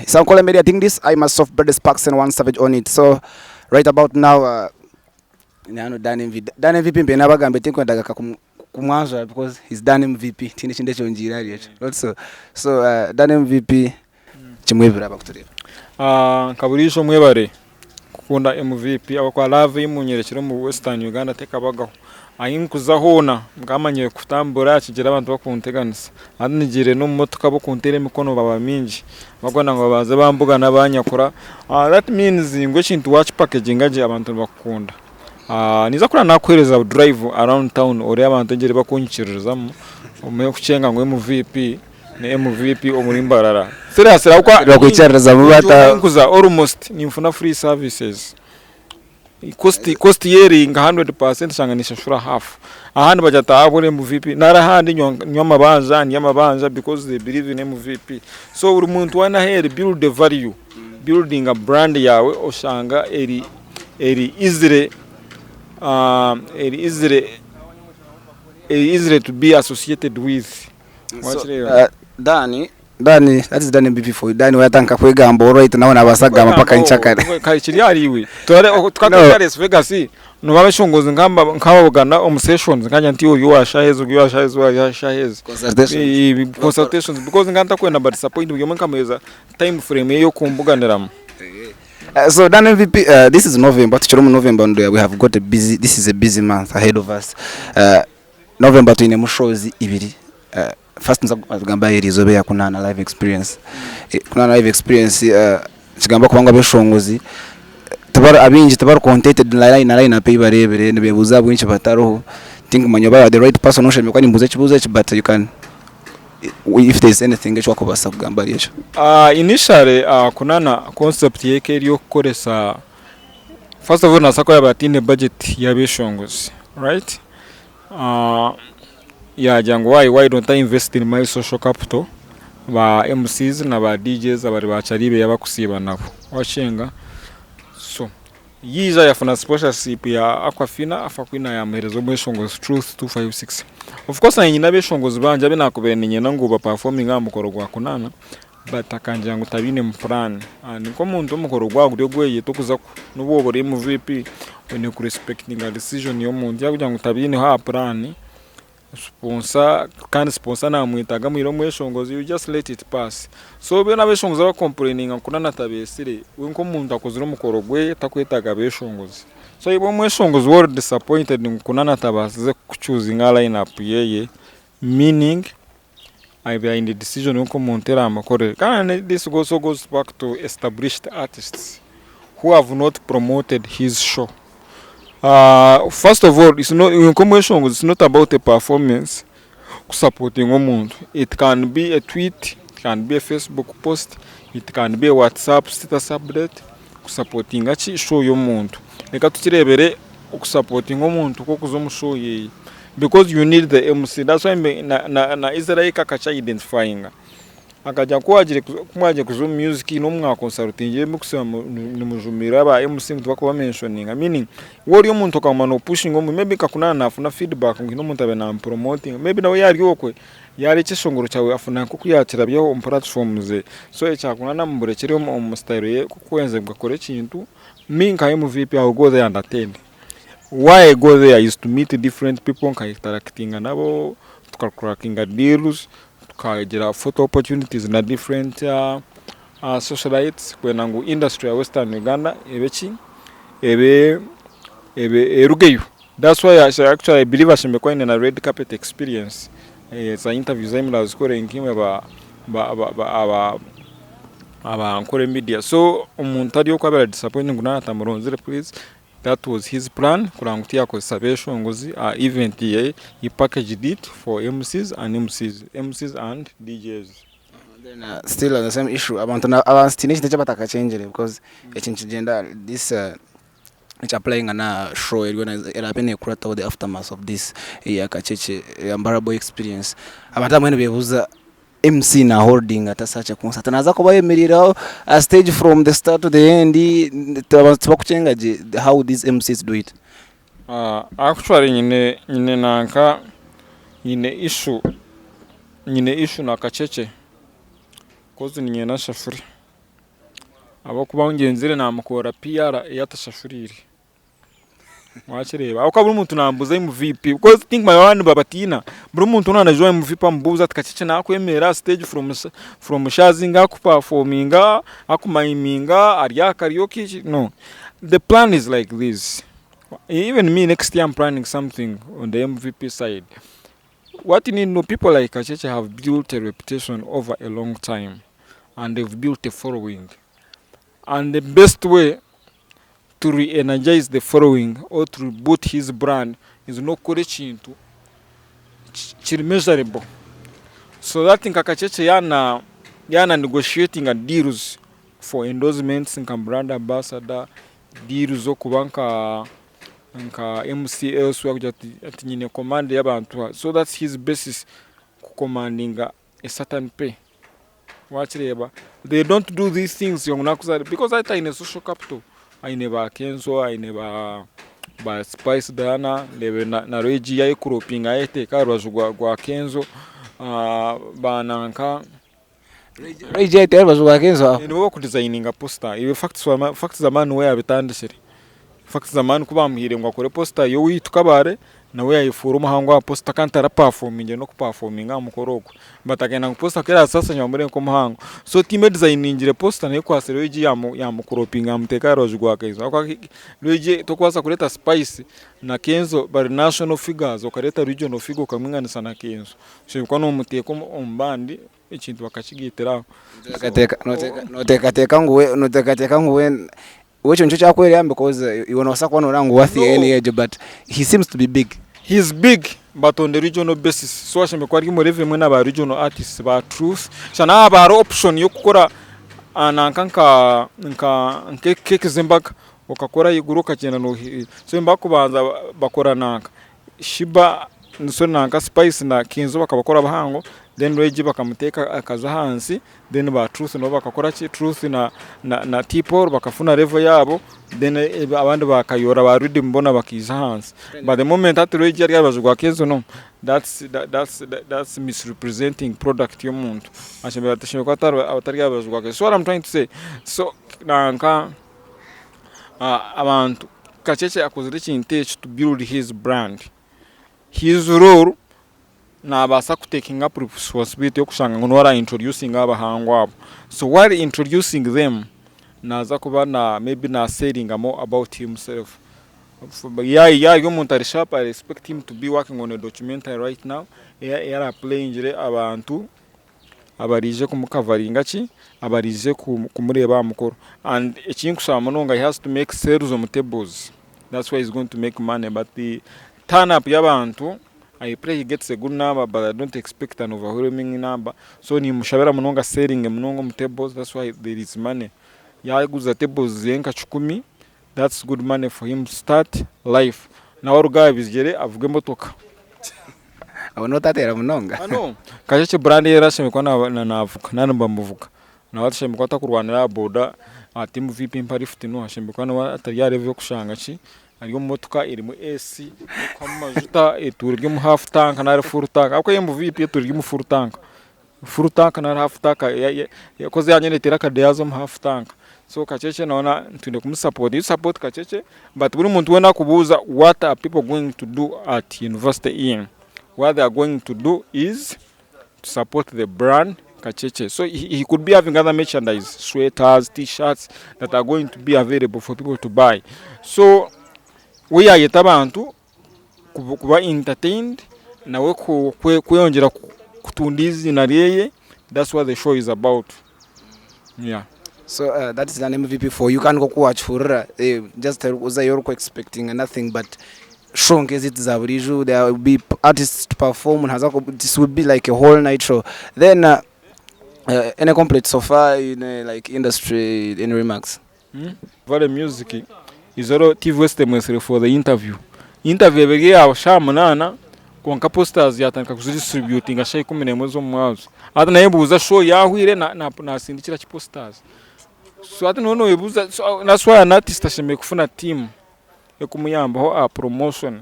It's Ankole Media doing this. I myself, Brother Sparks and One Savage on it. So, right about now, hano Dan MVP. Dan MVP mbe nabagambe tinkwendaga kumwanjura because he's Dan MVP. Tine kindi ekyongiire ahari ekyo. Not so. So, Dan MVP, kimwebire abakutureeba. Nka buriijo mwebare kukunda MVP ahabw'okuba love ei munyerekire omu Western Uganda tekabagaho. Ahi nkuza hoona nkamanyire kutambura kigira abantu bakunteganisa. Hati nigiire n'omu motoka abokunteera emikono baba mingi bakwenda ngu babanze bambugana banyakura. That means ngu ekintu wakipakeginga gye abantu nibakukunda. Ninza kuba nakuheereza drive around town oreebe abantu engyeri bakunyikiririzamu omanye kukyenga ngu MVP ni MVP omuri Mbarara. Serious ahabw'okuba Nibakwikiririzamu bata? Nkuza almost ninfuna free services. Cost cost ye eri nka 100% oshanga ninshashura half. Ahandi bagira bati ahabw'ori MVP nari ahandi nywa nywa amabanja ndya amabanja because they believe in MVP. So buri muntu waana ahu ari build a value, building a brand yaawe oshanga eri eri easily eri easily eri easily to be associated with. Wakireeba? Dan, Dan, that is Dan MVP for you. Dan wayatandika kwegamba alright nawe nabaasa kugamba mpaka nkyakare. Kare kiri ahari iwe. Turare tukagenda Las Vegas noba abeshongozi nkababugana omu sessions nkagira nti oyu owa shaaha ezi oyu owa shaaha ezi oyu owa shaaha ezi. Consultations. Consultations because nkaba ntakwenda mba disappoint buri omwe nkamuheereza time frame ye y'okumbuganiramu. So Dan MVP, this is November, tukiri omu November and we have got a busy, this is a busy month ahead of us. November twinemu shows ibiri. First nza kugamba aha eriizooba eya Kunaana live experience. Kunaana live experience nikigamba kuba ngu abeshongozi tibari abaingi tibari contented na line up ei bareebire nibeebuuza ahabw'enki batariho. Tinkumanya oba you are the right person ou nshemereire kuba nimbuuza ekibuuzo eki but you can if there is anything eki wakubaasa kugamba ahari ekyo. Initially Kunaana concept ye ekaba eri ey'okukoresa first of all naabaasa kuba yaaba ataine budget y'abeshongozi right? Yaagira ngu why why don't I invest in my social capital ba MCs na ba DJs abari ba Kyaribe yaaba akusiiba nabo wakyenga so yaija yafuna sponsorship ya Aquafina, Aquafina yamuheereza omweshongozi Truth 256 of course naanye nyine abeshongozi bangye abu naakubaire niinyenda ngu ba performinge aha mukoro gwa Kunaana but akangira ngu tabiine mu plan and nk'omuntu omukoro gwaba guri ogweye tokuza n'obu wooba ori MVP oine ku respectinga decision y'omuntu yaakugira ngu tabiineho aha plan sponsor kandi sponsor namwetaaga amwire omweshongozi you just let it pass so boona abeshongozi abaku complaininga ngu Kunana tabeetsire we nk'omuntu akozire omukoro gwe takwetaaga beshongozi so iwe omweshongozi waaba ori disappointed ngu Kunana tabaasize kukuchuzinga aha line up yeye meaning abe aine decision nk'omuntu eramukorere kandi this also goes back to established artists who have not promoted his show. First of all it's not nk'omweshongozi it's not about a performance kusapotinga omuntu it can be a tweet, it can be a Facebook post, it can be a WhatsApp status update kusapotinga ki show y'omuntu. Reka tukireebere okusapotinga omuntu nk'okuza omu show yeye because you need the MC that's why na, na, na Israel akakya identifyinga akagira ku wagiire ku mwagiye kuza omu music n'obu mwakonsarutingire mukusiba nimujumirira aba MC ngu tibakuba mentioninga meaning waaba ori omuntu okaguma nopushinga omuntu maybe nka kunana nafuna feedback ngu hiine omuntu abaire namupromotinga maybe nawe yaari okwe yareeba ekyeshongoro kyawe afuna nk'oku yakirabyaho omu platform ze so ekya kunana mumurekyere omu style ye ku kwenzire ngu akore ekintu me nka MVP I will go there and attend why I go there is to meet different people nka interactinga nabo tuka crackinga deals tukagira photo opportunities na different socialites kwenda ngu industry ya western Uganda ebe ki ebe ebe erugeyo that's why I actually I believe ashemereire kuba aine na red carpet experience za interview ahu murazikore nkaimwe ba ba ba aba abankore media so omuntu ari oku abaire disappointed ngu naaba atamuronzire please that was his plan kureba ngu tiyakozesa beshongozi aha event ye he packaged it for MCs and MCs, MCs and DJs. Then still on the same issue abantu abantu tihaine ekintu eki batakakyengire because eki nikigyenda this niki applyinga n'aha show eriyo eraabe neekurataho the aftermath of this eya Kakyeekye eya Mbarara experience abantu abamwe nibeebuuza MC na holdinga ata such a concert naaza kuba ayemereire aho aha stage from the start to the end abantu tibakukyenga gye how these MCs do it. Actually nyine nyine nanka nyine issue nyine issue na Kakyeekye coz niinyenda nshashure. Ahabw'okuba ngyenzire namukorera PR ei atashashuriire. Wakireeba? Ahabw'okuba buri muntu nambuuza MVP because tinkumanya baaba nibabatiina. Buri muntu weena naija owa MVP amubuuza ati Kakiki nakwemerera aha stage from from Shazinga akupafominga, akumayiminga, ari aha karaoke ki no. The plan is like this, even me next year I'm planning something on the MVP side. What you need to know people like Kacheche have built a reputation over a long time and they've built a following and the best way to re-energize the following or to reboot his brand is n'okukora ekintu kiri measurable so that nka Kacheche yana yana negotiating deals for endorsements nka brand ambassador, deals z'okuba nka nka MC elsewhere kugira ati ati nyine command y'abantu aba so that's his basis kucommandinga a certain pay wakireeba they don't do these things ngu nakuzaara because hati aine social capital aine ba Kenzo aine ba ba Spice Diana reeba na na Ray G yayekuropinga yayeteeka aha rubaju rwa rwa Kenzo ba nanka Ray G ayetera aha rubaju rwa Kenzo aho. Nibo bakudizayininga posita ebyo Facts Zamani niwe yabitandikire. Facts Zamani ku bamuhaire ngu akore posita y'owaitu Kabale nawe yayefuura omuhangu aha posita kandi tarapafomingyire n'okupafominga aha mukoro ogwo. But akenda ngu posita ku erasasa nibamureba nk'omuhangu. So tiimu edizayiningire posita nayo ekwatsire Ray G yamukuropinga yamuteeka aha rubaju rwa Kenzo ahabw'okuba Ray G torikubaasa kureeta Spice na Kenzo bari national figures okareeta regional figure okamwinganisa na Kenzo. Oshemereire kuba nomuteeka omu bandi. Ekintu bakakigaitira aho. Noteekateeka ngu we noteekateeka ngu we we ekyo nikyo kyakwerera because iwe noobaasa kuba nooreeba ngu worth No. any age but he seems to be big. He is big but on the regional basis so ashemereire kuba ari omu level emwe na ba regional artists ba Truth shana haaba hariho option y'okukora nanka nka nka nk'ekizi z'embaga okakora ahaiguru okagyenda noohi so nibakubanza bakora nanka Sheebah so nanka Spice na Kenzo bakabakora bahango then Ray G bakamuteeka akaza ahansi then ba Truth nabo bakakora ki Truth na na na T-Paul bakafuna level yaabo then abandi ba Kayora ba Riddim boona bakaija ahansi but the moment hati Ray G ari aha rubaju rwa Kenzo no that's that's that's misrepresenting product y'omuntu ashemereire ashemereire kuba atari atari aha rubaju rwa Kenzo so what I'm trying to say so nanka abantu Kakye akozire ekintu eki to build his brand. His role nabaasa ku taking up responsibility y'okushanga ngu niwe ara introducinga abahangu abo. So while introducing them, naaza kuba na maybe na sellinga more about himself. Yaaba ari omuntu ari sharp, I expect him to be working on a documentary right now ei ara playingire abantu abaraije kumukavaringa ki, abaraije kumureeba aha mukoro and ekinkushaba munonga he has to make sales omu tables that's why he's going to make money but the turn up y'abantu I pray he gets a good number but I don't expect an overwhelming number so nimushabira munonga selling munonga omu tables that's why there is money yaguza tables ze nka kikumi that's good money for him to start life nawe aruge aha bigyere avuge emotoka. Aho notateera munonga. Ano Kasheshe brand ye erashemereire kuba navuga nari nibamuvuga nawe ashemereire kuba atakurwanira aha boda ati MVP mpa lift no ashemereire kuba nawe atari aha level yokushanga ki ari omu motoka erimu AC erikuhamu amajuta etuura eri omu half tank nari full tank ahabw'okuba MVP etuura eri omu full tank. Full tank nari half tank coz yanyine neteera akadeeya haza omu half tank so Kakyeekye nawe twine kumusapotinga, you support Kakyeekye but buri muntu weena akubuuza what are people going to do at university inn, what they are going to do is to support the brand Kakyeekye so he could be having other merchandise, sweaters, t-shirts that are going to be available for people to buy so we yayeta abantu kuba entertained nawe kweyongyera kutunda eiziina ryeye that's what the show is about yeah. So that is an MVP for you kandi nkoku wakihurira just ozayo ori ku expectinga nothing but show nk'ezi za buriijo there will be artists to perform haza this will be like a whole night show then any complaint so far in like industry any remarks? Vale Music eizooba TV West emwetsire for the interview. Interview eba eri eya shaaha munaana kwonka posters yatandika kuzidistributinga shaaha 11 z'omu mwabazyo. Hati nayebuuza show yahwire nasindikira ki posters? So hati nooba noyebuuza that's why an artist ashemereire kufuna team ekumuyambaho aha promotion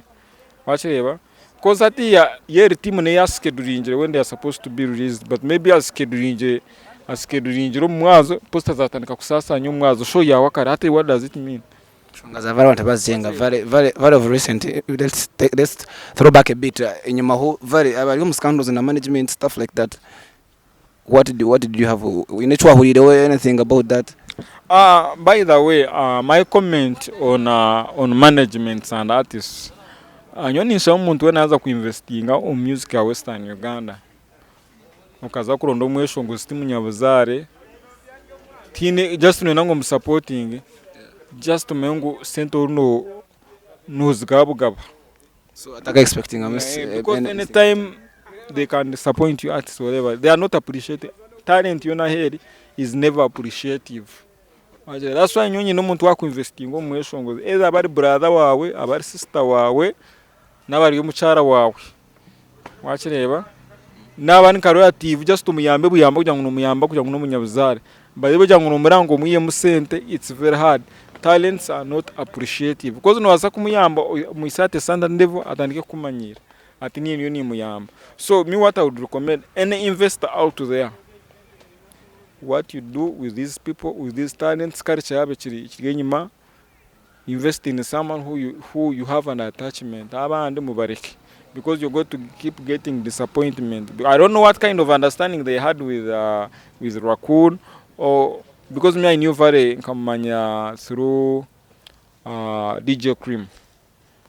wakireeba? Coz hatiiya yo eri team neyo yascheduringire when they are supposed to be released but maybe ascheduringire. Asikeduringire omu mwazo, poster zatandika kusasanya omu mwazo, show yahwa kare hati what does it mean? Enshonga za Vale abantu bazicenga Vale Vale Vale of recent let's take, let's throw back a bit enyima ho Vale abari omu scandals na management stuff like that what did, what did you have oyine eki wahuriireho anything about that? By the way my comment on on managements and artists nyowe ninshaba omuntu weena yaaza ku investinga omu music ya western Uganda okaza kuronda omweshongozi ti munyabuzaare tihaine just noyenda ngu omusapotinge just omanye ngu sente ori nozigaba bugaba. So ataka expectinga Because any time they can disappoint you artists whatever they are not appreciated talent yoona ahu eri is never appreciative that's why nyowe nyine omuntu waku investinga omu mweshongozi either abe ari brother waawe abe ari sister waawe naaba ari omukyara waawe wakireeba naaba ari nka relative just omuyambe buyambe kugira ngu nomuyamba kugira ngu nomunyabuzaare but kugira ngu nomuranga omwihemu sente it's very hard talents are not appreciative because nobaasa kumuyamba omuhitsye at a certain level atandike kukumanyiira ati niiwe ndiyo nimuyamba so me what I would recommend any investor out there what you do with these people with these talents culture yaabo ekiri enyima invest in someone who you, who you have an attachment abandi mubareke because you're going to keep getting disappointment I don't know what kind of understanding they had with, with Raccoon or because me I knew Vale nkamumanya through DJ Cream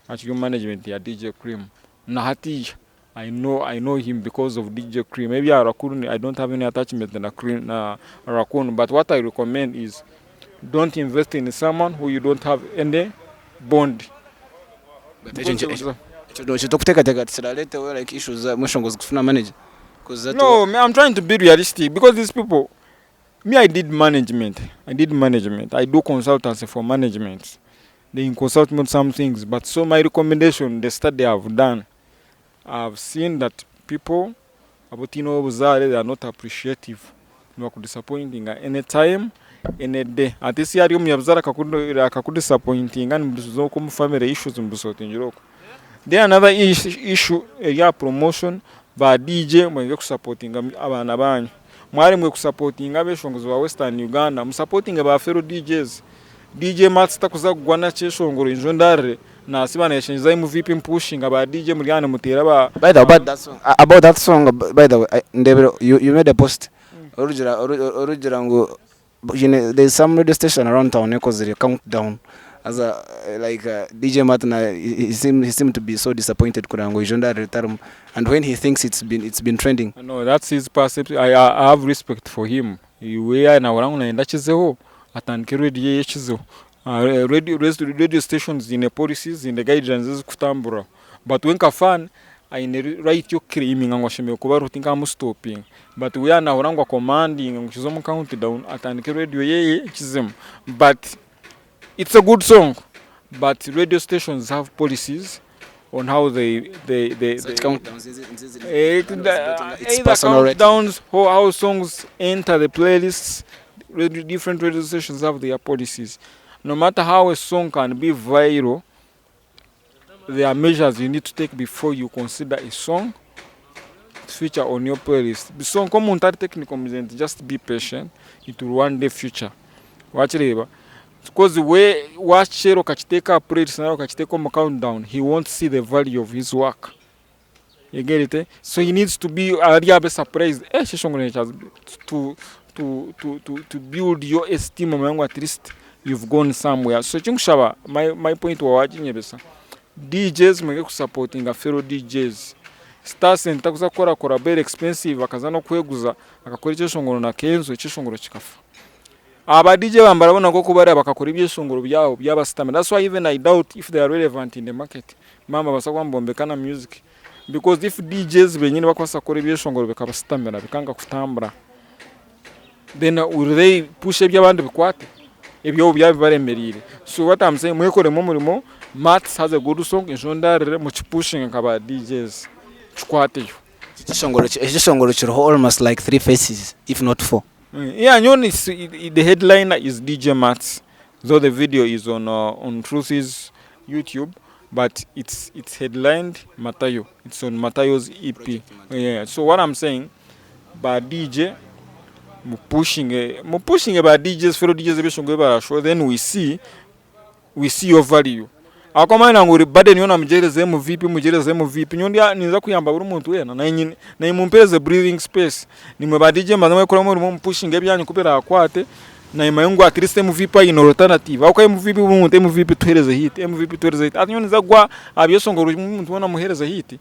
akiri omu management ya DJ Cream na hatiya I know, I know him because of DJ Cream ebya Raccoon I don't have any attachment na, Cream, na Raccoon but what I recommend is don't invest in someone who you don't have any bond. Ekyo tokuteekateeka ati kirareeteho like issues mweshongozi kufuna manager? No, me, I'm trying to be realistic because these people, me I did management, I did management, I do consultancy for management. They consult me on some things, but so my recommendation, the study I've done, I've seen that people abataine obuzaare they are not appreciative nibakudisappointinga any time any day ate esi ari omunyabuzaare akakudisappointinga nimubisuza okwo omu family issues mubisortingira okwo. Then another issue eri aha promotion ba DJ mwenge kusappotinga abaana banyu mwaremwe kusappotinga abeshongozi ba western Uganda musappotinge ba fellow DJs. DJ Mats takuza kugwa na kyeshongoro enju ndarire nasiba nayeshengyeza MVP mpushinga ba DJ muri aha nimuteera ba By the about that song, about that song by the way, I, ndebere you, you made a post orugira orugira ngu you know, there's some radio station around town ekozire countdown as a like DJ Martin he seemed to be so disappointed kureba ngu ijo ndarire ritarimu and when he thinks it's been trending. No, that's his perception. I have respect for him. Iwe nahurira ngu nayenda akizeho atandike radio ye ekizeho. Radio stations ziine policies, ziine guidelines ezirikutamburiraho but we nka fan aine right y'okuclaiminga ngu ashemereire kuba ariho tinkamusitopinga but we yaaba nahurira ngu akomandinge ngu kize omu count down atandike radio yeye ekizemu but it's a good song but radio stations have policies on how they Such countdowns it's either personal rating. Countdowns or how songs enter the playlists. Radio, different radio stations have their policies. No matter how a song can be viral, there are measures you need to take before you consider a song to feature on your playlist. So nk'omuntu ari technical muzenti, just be patient, it will one day feature. Wakireeba? Because we wakiteera okakiteeka aha playlist nari okakiteeka omu countdown, he won't see the value of his work. You get it? Eh? So he needs to be ari abe surprised. Eh, sheshongoro to build your esteem omanye ngu at least you've gone somewhere. So ekinkushaba my point wawaginyebesa. DJs mwege kusupportinga fellow DJs. Star Center kuza kukora collab eri expensive akaza n'okweguza akakora ekyeshongoro na Kenzo ekyeshongoro kikafa. Aba DJ bambara bona nk'oku bari bakakora ebyeshongoro byabo byabasitama. That's why even I doubt if they are relevant in the market. Mama basa kuba nibombeka na music. Because if DJs benyini bakubaasa kukora ebyeshongoro bikabasitamira bikanga kutambura, then will they push eby'abandi bikwate? Ebyabo byaba bibaremereire. So what I'm saying, mwekoremu omurimo, Mats has a good song, enju ndarire mukipushinge nka ba DJs kikwateyo. Ekyeshongoro kiriho almost like three faces if not four. Yeah, nyowe the headliner is DJ Mats, though the video is on Truth's YouTube, but it's headlined Matayo. It's on Matayo's EP. Yeah. So what I'm saying, ba DJ Mupushinge ba DJs, fellow DJs ebishongore barashow, then we see your value. Akomanya ngu uri burden yona mugyereze MVP, mugyereze MVP. Nyowe ninza kuyamba buri muntu weena, naye mumpereze breathing space. Nimwe ba DJ maze mwekora murimo, mupushinge ebyanyu kubirakwate, naye ngu at least MVP ayine alternative. Aho MVP, buri muntu MVP, tuhereze hit, MVP, tuhereze hit. Ati nyowe ninza gwa abyesongoro, umuntu wena muhereze hit.